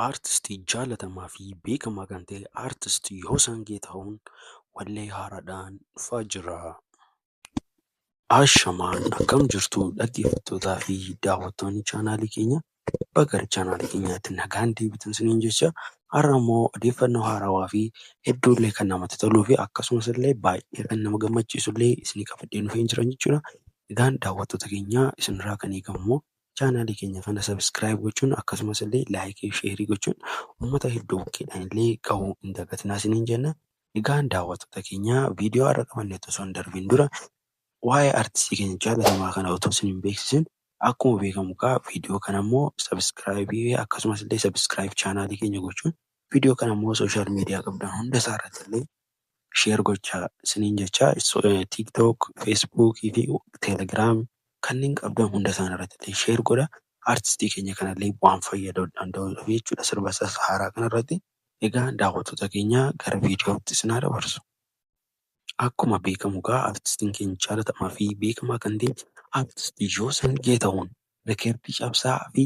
Aartistii jaallatamaa fi beekamaa kan ta'e Aartist Yoosan Geetaahuun wallee haaraadhaan dhufaa jira. Ashamaa akkam jirtu dhaggeeffattootaa fi daawwattoonni chaanaalii keenyaa! Baga gara chaanaalii keenyaatti nagaan deebitan isiniin jechaa, har'a immoo odeeffannoo haarawaa fi hedduu illee kan namatti toluu fi akkasumas illee baay'ee kan nama gammachiisu illee isinii qabadhee dhufee jira jechuudha. Egaan daawwattoota keenya, isinirraa kan eegamu immoo chaanaalii keenya kana subscribe gochuun, akkasumas illee like, share gochuun uummata hedduu bukkeedhaan illee gahuu hin dagatinaa isiniin jenna. Egaan daawwattoota keenya, viidiyoo har'a qabanne osoo hin darbiin dura waa'ee artistii keenya jaallatamaa kana otoo isin hin beeksisin, akkuma beekamu egaa viidiyoo kana immoo subscribe, akkasumas illee subscribe chaanaalii keenya gochuun, viidiyoo kana immoo social media qabdan hunda isaa irratti illee share gochaa isiniin jecha. TikTok, Feesbuukii fi Teelegiraam kanneen qabdan hunda isaanii irratti illee share godha. Artistii keenya kanallee waan fayyaduu danda'uuf jechuudha sirba isaas haaraa kanarratti. Egaa daawwattoota keenya, gara viidiyootti isin haa dabarsu. Akkuma beekamu egaa artistiin keenya jaallatamaa fi beekamaa kan ta'e Artist Yoosan Geetahuun record cabsaa fi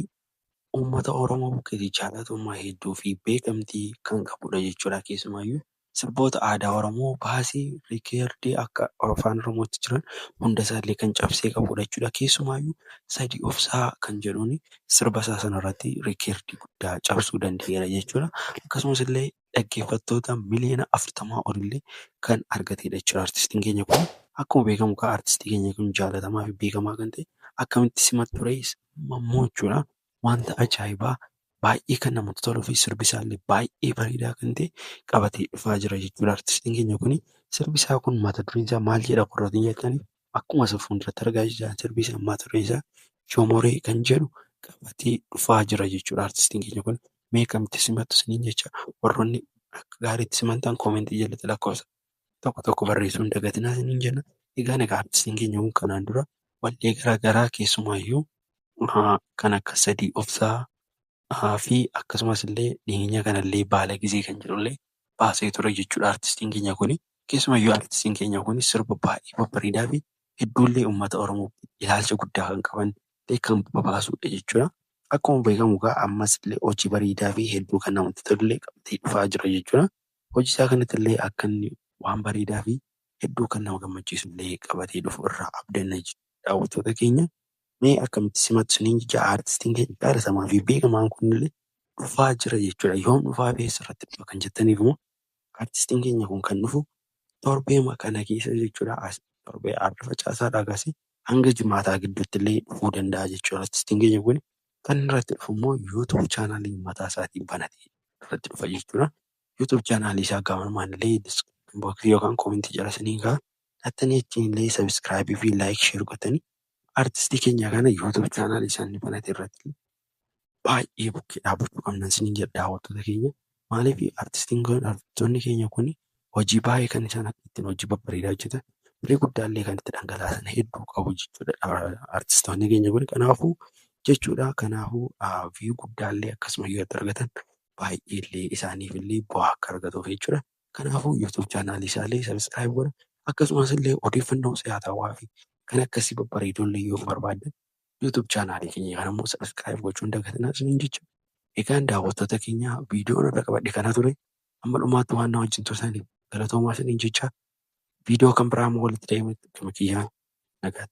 uummata Oromoo bukkeetti jaalatamummaa hedduu fi beekamtii kan qabudha jechuudha. Keessumaayyuu sirboota aadaa Oromoo baasee record akka afaan Oromootti jiran hunda isaallee kan cabsee qabudha jechuudha. Keessumaayyuu "Sadii Obsaa" kan jedhuun sirba isaa sanarratti record guddaa cabsuu danda'eera jechuudha. Akkasumas illee dhaggeeffattoota miliyoona 40 olillee kan argatedha jechuudha artistiin keenya kun. Akkuma beekamu egaa artistii keenya kun jaallatamaa fi beekamaa kan ta'e akkamitti simattu ree ammoo jechuudha. Wanta ajaa'ibaa baay'ee kan namatti toluu fi sirbi isaallee baay'ee bareedaa kan ta'e qabatee dhufaa jira jechuudha artistiin keenya kuni. Sirbi isaa kun mata dureen isaa maal jedha warroota jettanii, akkuma isin fuulduratti argaa jirtan sirbi isaa mata dureen isaa "Shomoree" kan jedhu qabatee dhufaa jira jechuudha artistiin keenya kun. Mee akkamitti simattu isiniin jecha. Warroonni akka gaariitti simattan comment jalatti lakkoofsa tokko tokko barreessuu hin dagatinaa isiniin jenna. Egaan artistiin keenya kun kanaan dura wallee garaa garaa, keessumaayyuu kan akka "Sadii Obsaa" fi akkasumas illee dhiyeenya kanallee "Baala Gizee" kan jedhullee baasee ture jechuudha artistiin keenya kuni. Keessumayyuu artistiin keenya kun sirba baay'ee babbareedaa fi hedduullee uummata Oromoo ilaalcha guddaa kan qaban kan babaasudha jechuudha. Akkuma beekamu egaa ammas illee hojii bareedaa fi hedduu kan namatti tolullee qabatee dhufaa jira jechuudha. Hojii isaa kanatti illee akka inni waan bareedaa fi hedduu kan nama gammachiisu illee qabatee dhufu irraa abdanna jechuudha, daawwattoota keenya. Mee akkamitti simattu isiniin jecha. Artistiin keenya jaalatamaa fi beekamaan kunillee dhufaa jira jechuudha. Yoom dhufaa fi eessarratti dhufa kan jettaniif immoo, artistiin keenya kun kan dhufu torbeema kana keessa jechuudha. Torbee har'a facaasaadhaa kaasee hanga jimaataa gidduutti illee dhufuu danda'a jechuudha. Artistiin keenya kun kan irratti dhufu immoo YouTube channel mataa isaatiin banatee irratti dhufa jechuudha. YouTube channel isaa gamanumaan illee description box yookaan comment jala isiniin ka'a. Dhattanii achiin illee subscribe fi like, share gootanii artistii keenya kana YouTube channel isaa inni banate irratti baay'ee bukkee dhaabbachuu qabna isiniin jedha, daawwattoota keenya. Maaliif, artistiin kun, artistoonni keenya kun hojii baay'ee kan isaan ittiin hojii babbareedaa hojjetan, horii guddaallee kan itti dhangalaasan hedduu qabu jechuudha artistoonni keenya kun. Kanaafuu jechuudha, kanaafuu view guddaallee akkasuma yoo itti argatan baay'ee illee isaaniif illee bu'aa akka argatuuf jechuudha. Kanaafuu YouTube channel isaallee subscribe godhaa. Akkasumas illee odeeffannoo si'aatawaa fi kan akkasii babbareedoo illee yoo barbaaddan YouTube channel keenya kana immoo subscribe gochuu hin dagatinaa isiniin jecha. Egaan daawwattoota keenya, viidiyoon irra qabadhe kana ture. Amma dhumaatti waan na wajjin turtaniif galatoomaa isiniin jecha. Viidiyoo kan biraa immoo walitti deebinutti gama kiyyaan nagaatti.